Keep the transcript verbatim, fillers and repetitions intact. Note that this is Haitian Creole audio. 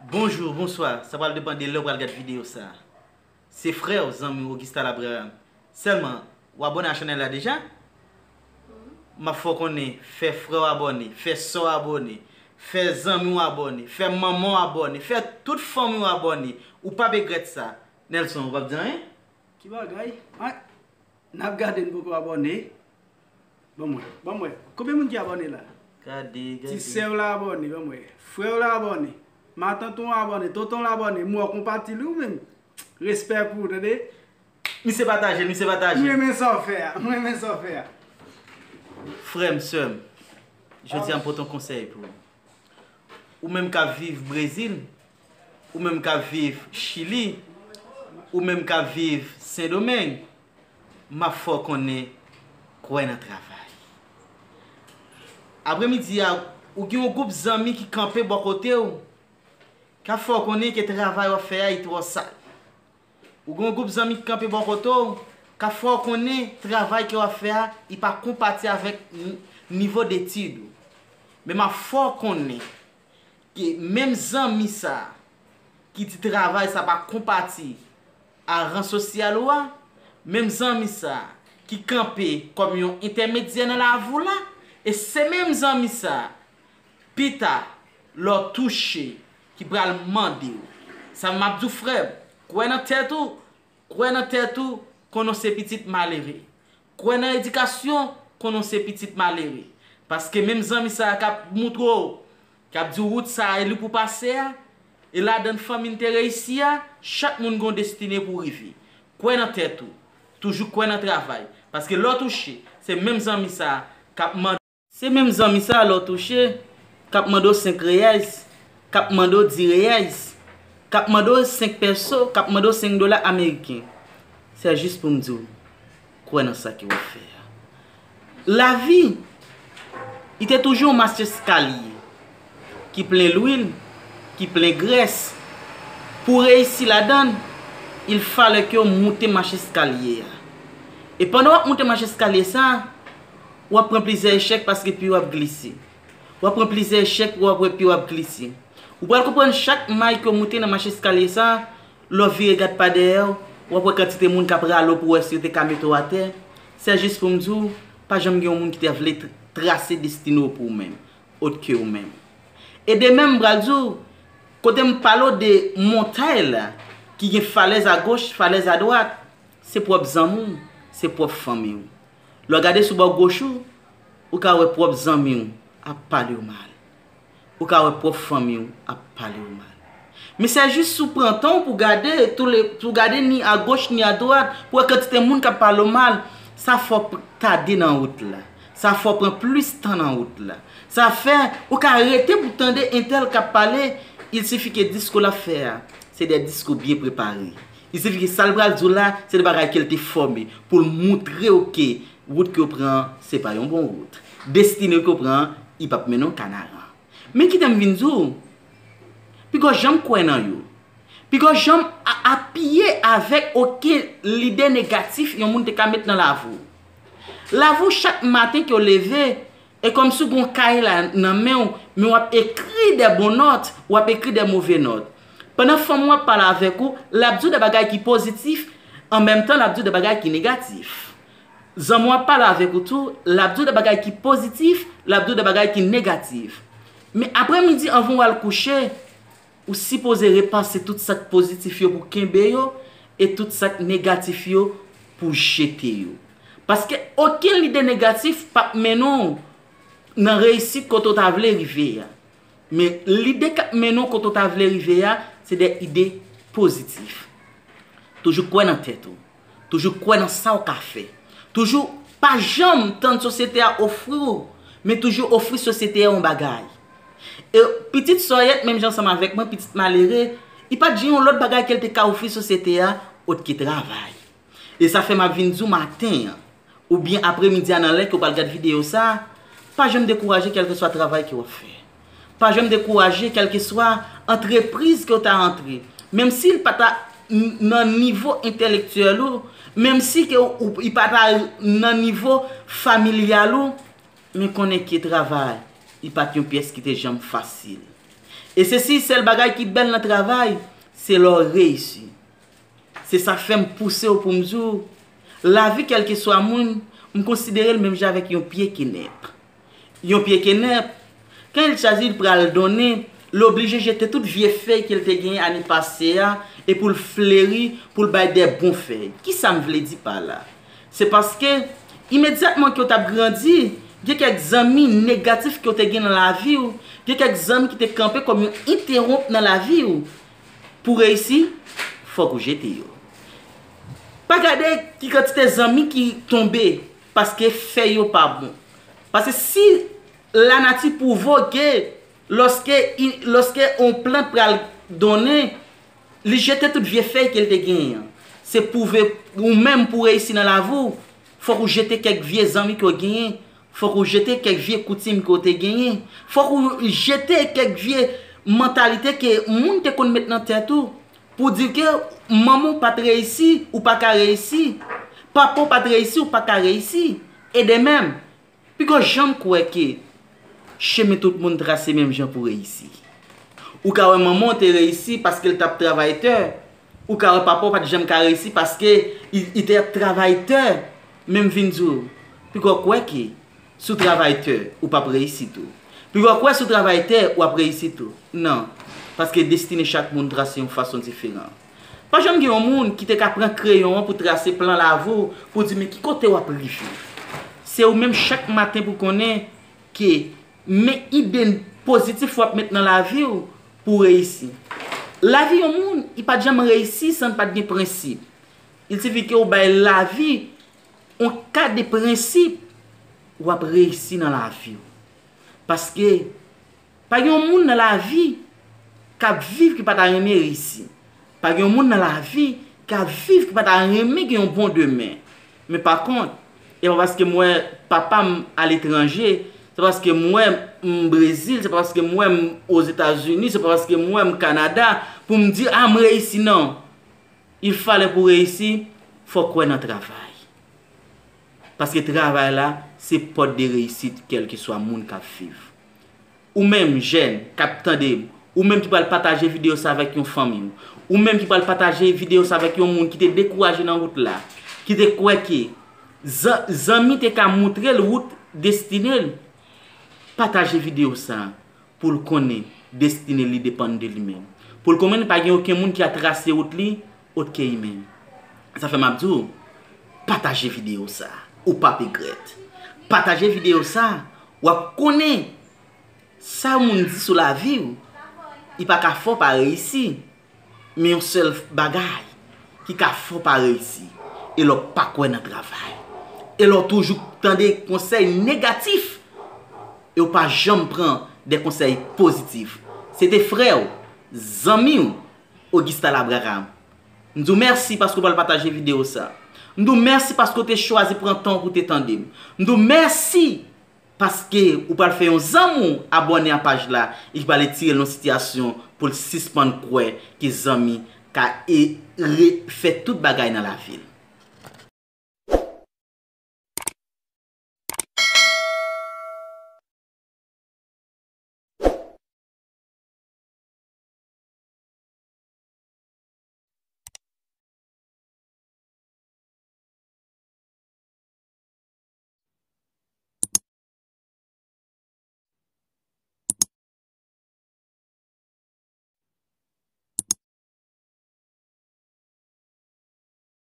Bonjou, bonswa, sa pral depann de lè w pral gad videyo sa. Se frè w, zanmi w Augustin Abraham. Sèlman, w abòne a chanèl la deja? M ap fè w konnen, fè frè w abòne, fè sè w abòne, fè zanmi w abòne, fè manman w abòne, fè tout fanmi w abòne. Ou p ap regrèt sa. Nelson, ou p ap di anyen? Ki bagay? Ay, n ap gade, n poko abòne. Ban m wè, ban m wè. Konbyen moun ki abòne la? Gade, gade. Ti sè w la abòne, ban m wè. Frè w la abòne. Matant ou abòne, tonton w la abòne. M wè w konpati li ou menm. Respè pou ou, tande? Misye pataje l, misye pataje l. M renmen sa w fè a, m renmen sa w fè a. Frè m, sè m, jodi a m pote yon konsèy pou ou. Ou menm k ap viv Brezil, ou menm k ap viv Chili, ou menm k ap viv Sendomeng, m ap fè w konnen, kwè nan travay. Apremidi a, ou gen yon gwoup zanmi ki kanpe bò kote w, k ap fè w konnen ke travay w ap fè a, li twò sal. Ou gen yon gwoup zanmi ki kanpe bò kote w, k ap fè w konnen travay ke w ap fè a, li pa konpati avèk n-, nivo detid ou. Men m ap fè w konnen ke menm zanmi sa a ki di travay sa pa konpati a ran sosyal ou a, menm zanmi sa a ki kanpe kòm yon entèmedyè nan lavi w la, e se menm zanmi sa a, pita, lè w touche, ki pral mande w. Sa m ap di w, frè m, kwè nan tèt ou, kwè nan tèt ou, konnen w se pitit malere. Kwè nan edikasyon, konnen w se pitit malere. Paske menm zanmi sa a k ap moutre w, k ap di w wout sa a e li pou pase a, e ladan fanmi n te reyisi a, chak moun gen yon destine pou rive. Kwè nan tèt ou. Toujou kwè nan travay. Paske lè w touche, se menm zanmi sa a k ap mande Se menm zanmi sa a lè w touche, k ap mande w senk reyès, k ap mande w dis reyès, k ap mande w senk pèso, k ap mande w senk dola ameriken. Se jis pou m di w, kwè nan sa ke w ap fè a. Lavi, li te toujou yon macheskalye ki plen lwil, ki plen grès. Pou w reyisi ladan l, il fallait ke w moute macheskalye a. E pandan w ap moute macheskalye sa a, w ap pran plizyè echèk paske pye w ap glise. W ap pran plizyè echèk, w ap wè pye w ap glise. Ou pral konprann chak may ke w moute nan macheskalye sa a, lè w vire gad pa dèyè w, w ap wè kantite moun k ap rale w pou wè si yo te ka mete w atè. Se jis pou m di w, pa janm gen yon moun ki te vle tr-, trase destine w pou ou menm, ot ke ou menm. E de menm, m pral di w, kote m pale w de montay la, ki gen falèz agoch, falèz adwat, se pwòp zanmi w, se pwòp fanmi w. Lè w gade sou bò goch ou, ou ka wè pwòp zanmi w ap pale w mal. Ou ka wè pwòp fanmi w ap pale w mal. Men se jis si w pran tan w pou gade, tou le, pou gade ni agoch ni adwat, pou wè kantite moun k ap pale w mal, sa fè w p-, tade nan wout la. Sa fè w pran plis tan nan wout la. Sa fè, ou ka rete pou tande entèl k ap pale, il sifi ke diskou l ap fè a, se de diskou byen prepare. Il sifi ke sa l pral di w la, se de bagay ke l te fòme pou l moutre w ke wout ke w pran an, se pa yon bon wout. Destine ke w pran an, li p ap mennen w Kanaran. Men kite m vin di w, piga w janm kwè nan yo. Piga w janm a-, apiye avèk okenn lide negatif yon moun te ka met nan lavi w. Lavi w, chak maten ke w leve, e kòmsi w gen yon kay la nan men w, men w ap ekri de bon nòt, w ap ekri de move nòt. Pandan fanmi w ap pale avèk ou, l ap di w de bagay ki pozitif, an menm tan l ap di w de bagay ki negatif. Zanmi w ap pale avèk ou tou, l ap di w de bagay ki pozitif, l ap di w de bagay ki negatif. Men apremidi, anvan w al kouche, ou sipoze repase tout sa k pozitif yo pou kenbe yo, e tout sa k negatif yo pou jete yo. Paske okenn lide negatif p ap mennen w nan reyisit kote w ta vle rive a. Men lide k ap mennen w kote w ta vle rive a, se de ide pozitif. Toujou kwè nan tèt ou. Toujou kwè nan sa w ka fè. Toujou pa janm tann sosyete a ofri w, men toujou ofri sosyete a yon bagay. E pitit sa w ye, menm jan ansanm avèk mwen, pitit malere, li pa t gen yon lòt bagay ke l te ka ofri sosyete a, ot ke travay. E sa fè m ap vin di w maten an, oubyen apremidi a nan lè ke w pral gad videyo sa a, pa janm dekouraje kèlkeswa travay ke w ap fè. Pa janm dekouraje kèlkeswa antrepriz ke w ta antre. Menm si l pa ta n-, nan nivo entèlektyèl ou, menm si ke w, li pa ta nan nivo familyal ou, men konnen ke travay, li pa t yon pyès ki te janm fasil. E se si sèl bagay ki bèl nan travay, se lè w reyisi. Se sa k fè m pouse w pou m di w, lavi kèlkeswa moun, m konsidere l menm jan avèk yon pye kenèp. Yon pye kenèp, kan il s'agit pral donnen, l oblije jete tout vye fèy ke l te genyen ane pase a, e pou l fleri, pou l bay de bon fèy. Kisa m vle di pa la? Se paske, imedyatman ke w t ap grandi, gen kèk zanmi negatif ke w te gen nan lavi w, gen kèk zanmi ki te kanpe kòm yon entewonp nan lavi w. Pou reyisi, fòk ou jete yo. Pa gade ki kantite zanmi ki tonbe paske fèy yo pa bon. Paske si lanati pwouve w ke lòske, lòske yon plant pral donnen, li jete tout vye fèy ke l te genyen an. Se pwouve ou menm pou reyisi nan lavi w, fòk ou jete kèk vye zanmi ke w genyen, fòk ou jete kèk vye koutim ke w te genyen, fòk ou jete kèk vye mantalite ke moun te konn met nan tèt ou, pou di ke manman w pa t reyisi, ou pa ka reyisi, papa w pa t reyisi, ou pa ka reyisi, e de menm. Piga w janm kwè ke chemen tout moun trase menm jan pou reyisi. Ou ka wè manman w te reyisi paske l t ap travay tè. Ou ka wè papa w pa t janm ka reyisi paske li, li te ap travay tè. Men m vin di w, piga w kwè ke si w travay tè, ou p ap reyisi tou. Piga w kwè si w travay tè, w ap reyisi tou. Non, paske destine chak moun trase yon fason diferan. Pa janm gen yon moun ki te ka pran kreyon an pou trase plan lavi w, pou di men ki kote w ap rive. Se ou menm chak maten pou konnen ke men ide pozitif w ap met nan lavi w pou w reyisi. Lavi yon moun, li pa t janm reyisi san l pa t gen prensip. Il sifi ke w bay lavi yon kad de prensip, w ap reyisi nan lavi w. Paske pa gen yon moun nan lavi k ap viv ki pa ta renmen reyisi. Pa gen yon moun nan lavi k ap viv ki pa ta renmen gen yon bon demen. Men pa kont, e pa paske m wè papa m aletranje, se pa paske m wè m Brezil, se pa paske m wè m Ozetazini, se pa paske m wè m Kanada, pou m di, a, m reyisi, non. Il fallait pou reyisi, fòk wè nan travay. Paske travay la, se pòt de reyisit, kèlkeswa moun k ap viv. Ou menm, jèn, k ap tande m, ou menm ki pral pataje videyo sa avèk yon fanmi w, ou menm ki pral pataje videyo sa avèk yon moun ki te dekouraje nan wout la, ki te kwè ke zan-, zanmi te ka moutre l wout destine l, pataje videyo sa pou l konnen destine li depann de li menm. Pou l konnen pa gen okenn moun ki a trase wout li, oke li menm. Sa fè m ap di w, pataje videyo sa, ou p ap regrèt. Pataje videyo sa, w ap konnen sa moun di sou lavi w, li pa ka fè w pa reyisi. Men yon sèl bagay ki ka fè w pa reyisi, e lè w pa kwè nan travay. E lè w toujou tande konsèy negatif, e w pa janm pran de konsèy pozitif. Se te frè w, zanmi w, Augustin Abraham. M di w mèsi paske w pral pataje videyo sa. M di w mèsi paske w te chwazi pran tan w pou w te tande m. M di w mèsi paske ou pral fè yon zanmi w abòne a paj la e ki pral retire l nan sitiyasyon pou l sispann kwè ke zanmi ka e, re, fè tout bagay nan lavi l.